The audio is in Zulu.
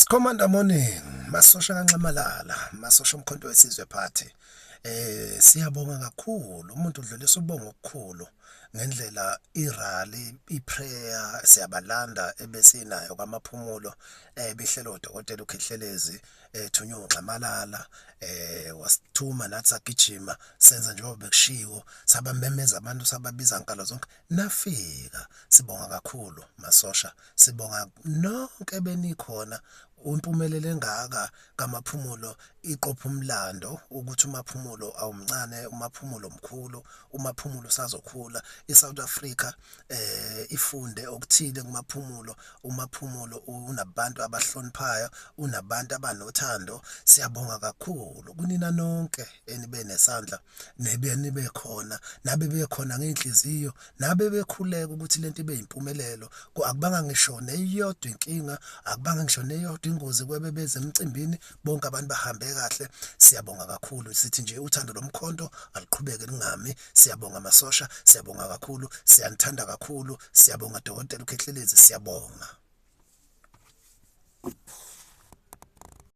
Commander morning, masosha kaNxamalala, masosha oMkhonto weSizwe Party. Siyabonga kakhulu, umuntu udlulisa ubongo okukhulu ngendlela i-rally, i-prayer siyabalanda ebesinayo kwaMaphumulo, bihlelwa udokotela uKhehlelezi, ethunywe uNxamalala, wasithuma nathi sagijima senza njengoba bekushiwo, sabamemeza abantu, sababiza nkalo zonke, nafika. Sibonga kakhulu masosha, sibonga nonke benikhona. Impumelelo engaka kaMaphumulo iqopha umlando ukuthi uMaphumulo awumncane, uMaphumulo mkhulu, uMaphumulo usazokhula. ISouth Africa ifunde okuthile kuMaphumulo. UMaphumulo unabantu abahloniphayo, unabantu abanothando. Siyabonga kakhulu kunina nonke enibe nesandla, nebe nibe khona, nabe bekhona ngenhliziyo, nabe bekhuleka ukuthi lento ibe impumelelo. Akubanga ngisho neyodwa inkinga, akubanga ngisho neyodwa ingozi kwebebeze emcimbini, bonke abantu bahambe kahle. Siyabonga kakhulu, sithi nje uthando lomkhonto aluqhubeke lingami. Siyabonga masosha, siyabonga kakhulu, siyanithanda kakhulu. Siyabonga dokotela uKhehlelezi, siyabonga.